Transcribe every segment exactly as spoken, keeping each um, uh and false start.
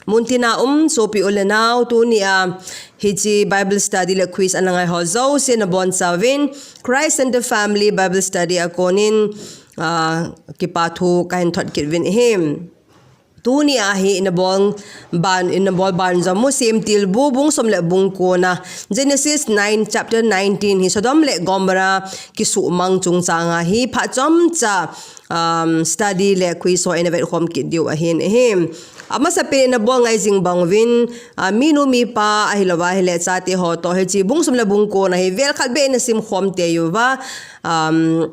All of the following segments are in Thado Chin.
Muntina um sopi u le nau, tunia hiche Bible study le quiz ana ngai ho jouse nabonchauvin Christ Center Family Bible Study a konin, ah, kipathu kahin thot kit uvin ahi. Tunia hi inabol ban, inabol ban jom u Semtilbu bung som le bung ko na, Genesis nine, chapter nineteen hi Sodom le Gomorrah kisuhmang chungchanga hi phat chomcha, um, study le quiz ho ina vetkhom kit diu ahin ahi. Amasapen inabol ngai jing bang uvin, ah, minu mipa ahilouva ahile chate ho toh hiche bung som le bung ko na hi vel khat beh ina simkhom tei uva, um,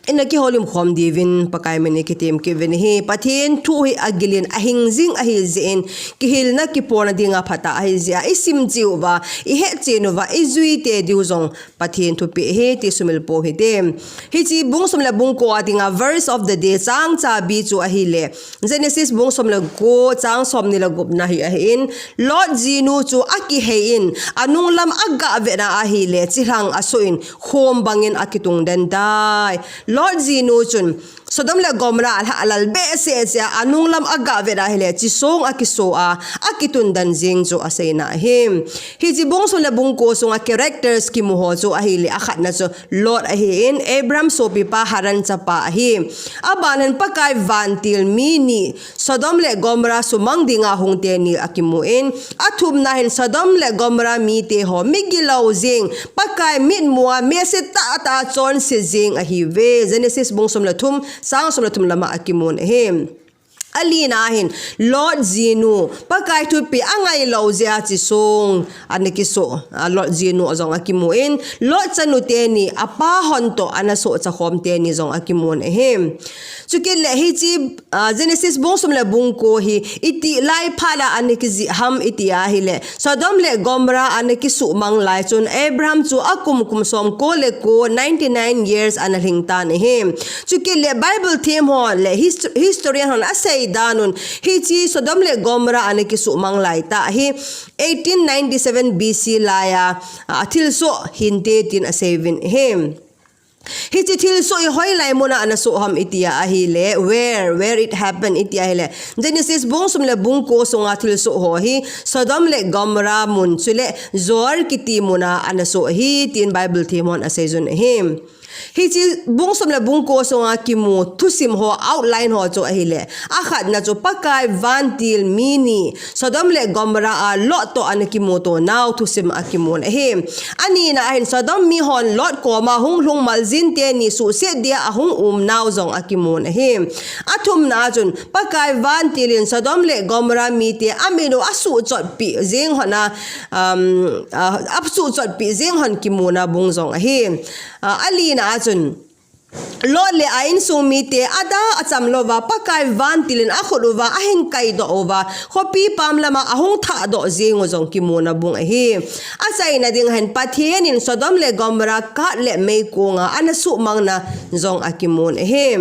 ina kihoulim khom diuvin Pakai min i kitem kit uvin ahi. Pathen thu hi agilin ahing jing ahi jeh in, kihilna kipona dinga phatah ahi jeh a, isim cheh uva, ihet chen uva, ijui tei diu jong Pathen thupeh ahi ti sumil pou hite. Hiche bung som le bung ko a dinga verse of the day, chang chabi chu ahile, Genesis bung som le ko, chang somni le gup na hi ahin, Lot jinu chu akihei in, anung lam agah vetna ahile, chilhang asoh in, khom bangin akitung den tai. Lot jinu chun Sodom le Gomorrah alha alal behseh jeh a, anung lam agah vetna ahile, chisong akiso a, akitun den jing chu aseina ahi. Hiche bung som le bung ko sunga characters kimu ho chu ahile, akhatna chu Lot ahin, Abram sopipa Haran chapa ahi. Aban hin Pakai vantil mi ni Sodom le Gomorrah sumang dinga hung teni akimun, athumna hin Sodom le Gomorrah mite ho migilou jing, Pakai mitmua mese tahtah chonse jing ahiuve. Genesis bung som le thum, chang som le thum lama akimun ahi. Alina hin Lot jinu, Pakai thupeh angailou jeh a chisong ana kiso, a, Lot jinu jong akimun, Lot chanu teni, apa hon toh ana sohcha khom teni jong akimun ahi. Chukit le hiche, a, Genesis bung som le bung ko hi iti lai phat a ana kijih ham iti ahile, Sodom le Gomorrah ana kisuhmang lai chun Abram chu akum kum som ko le ko, ninety nine years ana lhing tan ahi. Chukit le Bible them ho le hist-, historian hon asei dan un, hiche Sodom le Gomorrah ana kisuhmang lai tah hi eighteen ninety-seven B C lai a, a, thilsoh hinte tin asei uvin ahi. Hiche thilsoh hi hoilai muna ana soh ham iti ahile, where, where it happened iti ahile, Genesis bung som le bung ko sunga thilsoh ho hi Sodom le Gomorrah mun chule Zoar kiti muna ana soh ahi tin Bible them hon asei uvin ahi. Hiche bung som le bung ko sunga kimu thusim ho outline ho chu ahile, akhatna chu Pakai vantil mi ni Sodom le Gomorrah a Lot toh ana kimuto nau thusim akimun ahi. Anina ahin Sodom mi hon Lot koma hunglhung maljin teni suhset dia ahung um nau jong akimun ahi. Athumna chun Pakai vantil in Sodom le Gomorrah mite amin u asuhchotpi jing hon a, um, a, asuhchotpi jing hon kimuna bung jong ahi. A, alina chun Lot le a insung mite ada acham louva, Pakai vantil in akhut uva ahin kaidoh uva, khopi pam lama ahung thahdoh jing u jong kimuna bung ahi. Achaina ding hin Pathen in Sodom le Gomorrah kat le meikonga ana suhmangna jong akimun ahi.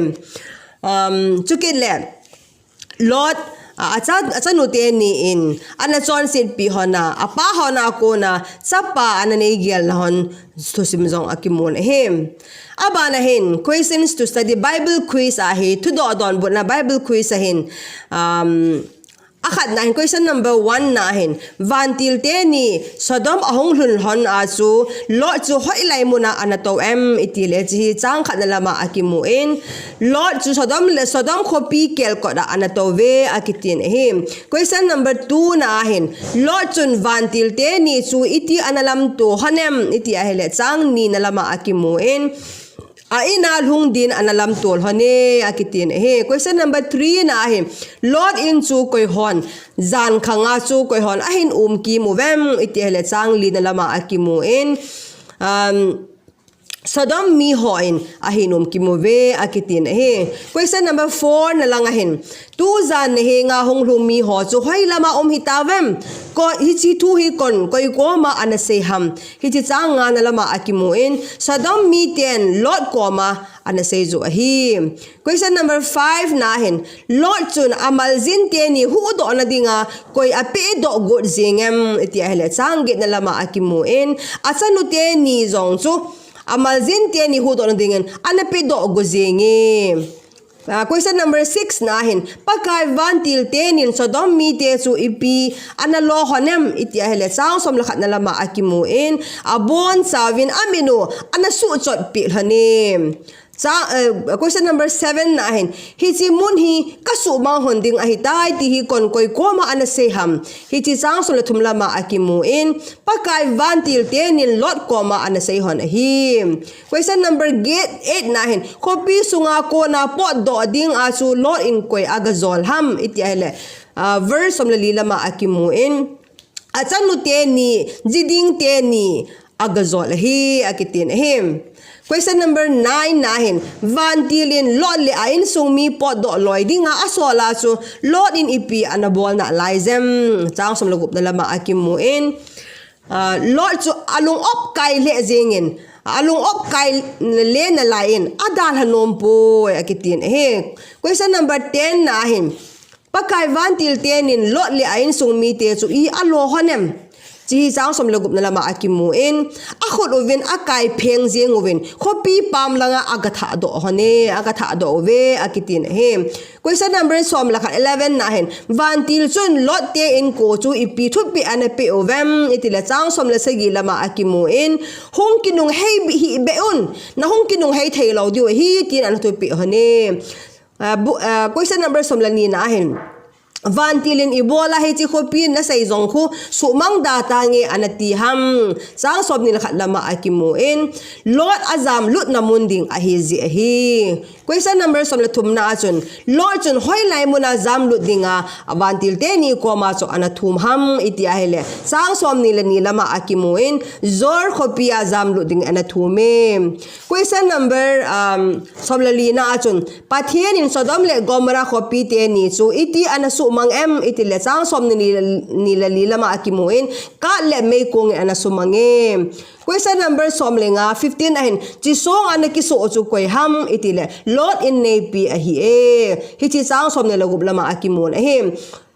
Um, chukit le Lot, a, acha, achanu teni in ana chonsetpi hon a, apa hon a kona chapa ana neigelna hon thusim jong akimun ahi. Abana hin, questions to study, Bible quiz ahi, thudoh donbutna Bible quiz ahin, um, akhatna hin, question number one na hin, vantil teni Sodom ahung lhun lhon a chu Lot chu hoilai muna ana tou em iti le, hiche hi chang khatna lama akimun, Lot chu Sodom le Sodom khopi kelkot a ana tou uve akitin ahi. Question number two na hin, Lot chun vantil teni chu iti ana lamto lhon em iti ahile, chang nina lama akimun, a in a lhung din ana lamto lhon e akitin ahi. Question number three na hin, Lot in chu koi hon, jan khanga chu koi hon ahin um kimu uvem iti ahile, chang lina lama akimun, um, Sodom mi hon ahin um kimu uve akitin ahi. Question number four na langa hin, tujan nahenga hunglhung mi ho chu hoilama um hitauvem? Ko, hiche thu hi kon, koi koma ana sei ham? Hiche chang ngana lama akimun, Sodom miten Lot koma ana seiju ahi. Question number five na hin, Lot chun amaljin teni huhdohna dinga koi apehdoh got jing em iti ahile, chang getna lama akimun, achanu teni jong chu amaljin teni huhdohna dingin ana pehdoh got jing e. Ah, question number six na hin, Pakai vantil tenin Sodom mite chu ipi ana lo honem iti ahile, chang som le khat na lama akimu in, abon chauvin aminu ana suchot pi lhonem. Cha, uh, question number seven na hin, hichi mun hi kasumang hon ding ahitai ti hi konkoi koma ana sei ham. Hichi chang som le thum lama akimu in, Pakai vantil tenin Lot koma ana sei hon ahi. Question number eight na hin, khopi sunga kona potdoh ding a chu Lot in koi agajol ham iti ahile, uh, verse som le li lama akimu in, achanu teni, jiding teni agajol ahi akitin ahi. Question number nine na hin, vantil in Lot le a insung mi potdoh loi dinga asol a chu Lot in ipi ana bolna lai jem, chang som le gup na lama akimu in, Ah, Lot chu alung op kai le jingin, alung op kai le na lai in, adalha nom poi akitin ahi. Question number ten na hin, Pakai vantil tenin Lot le a insung mite chu i alo honem. Chi hi chang som le gup na lama akimu in, akhut uvin akai pheng jing uvin, khopi pam langa agathah doh hone, agathah doh uve akitin ahi. Question number som le khat, eleven na hin, vantil chun Lot te in ko chu ipi thupi ana pe uvem iti le, chang som le sagi lama akimu in, hung kinung hei bi hi be un, na hung kinung hei thei lo diu ahi tin ana thupi hone. Ah, bu-, ah, question number som le ni na hin, vantil in ibola hichi khopi na sei jong khu sumang da tange ana ti ham, chang som ni le khat lama akimu in, Lot ajam lutna mun ding ahi ji ahi. Question number som le thum na a chun, Lot chun hoilai muna jam lut dinga, avantil teni koma chu ana thum ham iti ahile, chang som ni le ni lama akimu in, Zoar khopi a jam lut ding ana thum e. Question number, um, som le li na a chun, Pathen in Sodom le Gomorrah khopi teni chu iti ana sumang em iti le, chang som ni le, ni le li lama akimu in, kat le meikong in ana sumang e. Question number som le nga, fifteen a hin, chi song ana kiso chu koi ham iti le, Lot in neipi ahi e. Hichi chang som ni le gup lama akimun ahi.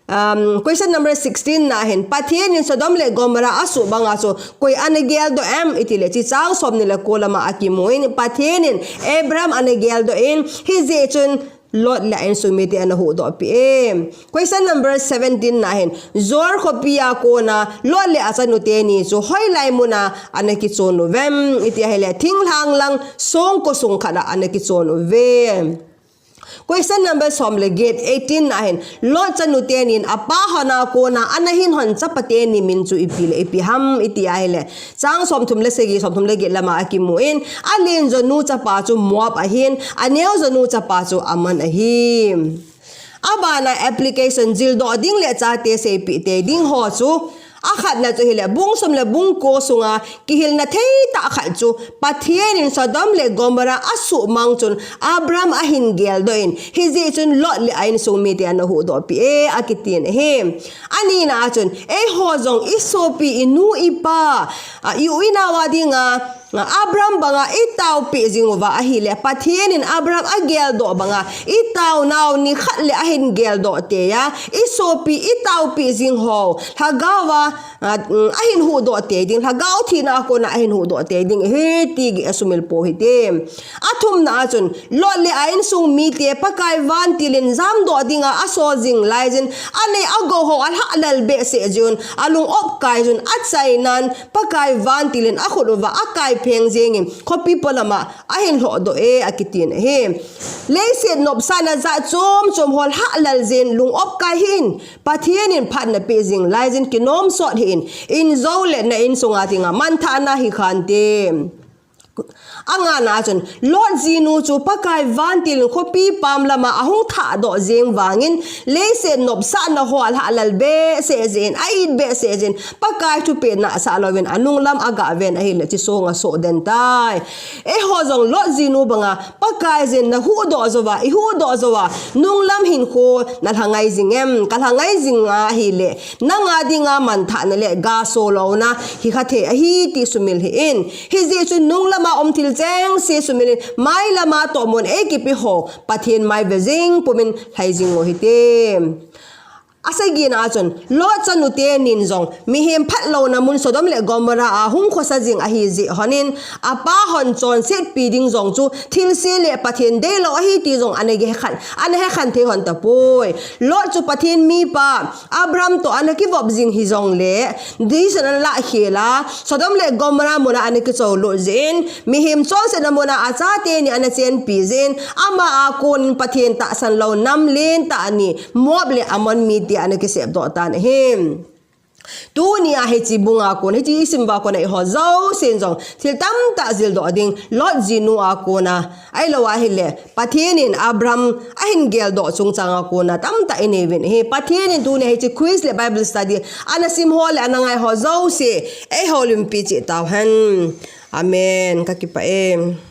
Um, question number sixteen na hin, Pathen in Sodom le Gomorrah asu banga chu koi ana geldoh em iti le, chi chang som ni le ko lama akimu in, Pathen in Abraham ana geldoh in, hijeh chun Lot le a insung mite ana huhdoh pi e. Question number seventeen na hin, Zoar khopi a kona Lot le achanu teni chu hoilai muna ana kichon uvem iti ahile, thinglhang lang songko sung khat a ana kichon uve. Question number som le get, eighteen na hin, Lot chanu tenin apa hon a kona ana hin hon chapa teni min chu ipi le ipi ham iti ahile, chang som thum le sagi, som thum le get lama akimu in, alen jonu chapa chu Moab ahin, aneo jonu chapa chu Ammon ahi. Abana application jildoh ding le chate seipeh tei ding ho chu, akhatna chu hile, bung som le bung ko sunga kihilna thei tah khat chu, Pathen in Sodom le Gomorrah asuhmang chun Abraham ahin geldoh in, hijeh chun Lot le a insung mite ana huhdoh pi e, akitin ahi. Anina a chun, eiho jong isopi, inu ipa, a, i u i nao a dinga, Abraham banga itaopi jing uva ahile, Pathen in Abraham ageldoh banga, itaonau nikhat le ahin geldoh tei a, isopi itaopi jing ho, lhagao a, a, mm, ahin huhdoh tei ding, lhagao thina a kona ahin huhdoh tei ding ahi ti gei asumil pou hite. Athumna a chun, Lot le a insung mite Pakai vantil in jamdoh dinga asol jing laijin, anei agou ho alhah lel behseh jeh un, alung op kai jun, achainan, Pakai vantil in akhut uva akai pheng jingin, khopi polama ahin lhohdoh e, akitin ahi. Leiset nopsahna jat chom chom ho lhah lel jin, lung op kai hih in, Pathen in phatna pe jing laijin, kinom sot hih in, injo le na insunga dinga manthahna hi khante. Angana chun, Lot jinu chu Pakai vantil in khopi pam lama ahung thahdoh jing vangin, leiset nopsahna ho alhah lel behseh jin, a-it behseh jin, Pakai thupeh nasah louvin, anung lam aga ven ahile, chi songa soh den tai. Eiho jong Lot jinu banga, Pakai jin nahuhdoh jouva, ihuhdoh jouva, nung lam hinkho nalha ngai jing em, kalha ngai jing ahile, nanga dinga manthahna le gaso louna hi kha thei ahi ti sumil hih in. Hijeh chun nung lama um thil chengse sumil in, mai lama tohmun eikipe ho Pathen mai ve jing pumin lhai jing u hite. Asagina a chun, Lot chanu teni in jong, mihem phatlouna mun Sodom le Gomorrah a hung khosa jing ahi jeh hon in, apa hon chonsetpi ding jong chu, thilse le Pathen deilou ahi ti jong ana hekhen, ana hekhen thei hon tapoi. Lot chu Pathen mipa, Abraham toh ana kivop jing hijongle, decision ana lah khel a, Sodom le Gomorrah mun a ana kichol lut jeh in, mihem chonsetna mun a achate ni ana chenpi jeh in, ama a kon in Pathen tahsan lou nam lentah ni, Moab le Ammon mite ana kisepdoh tan ahi. Tuni a hiche bung a kon, hiche isim uva kon a eiho jousen jong, thil tamtah jildoh ding, Lot jinu a kon a, ahilou ahile, Pathen in Abraham ahin geldoh chungchang a kon a, tamtah inei uvin ahi. Pathen in tuni a hiche quiz le Bible study, ana sim ho le ana ngai ho jouse, eiho limpi cheh tauhen. Amen. Kakipah e.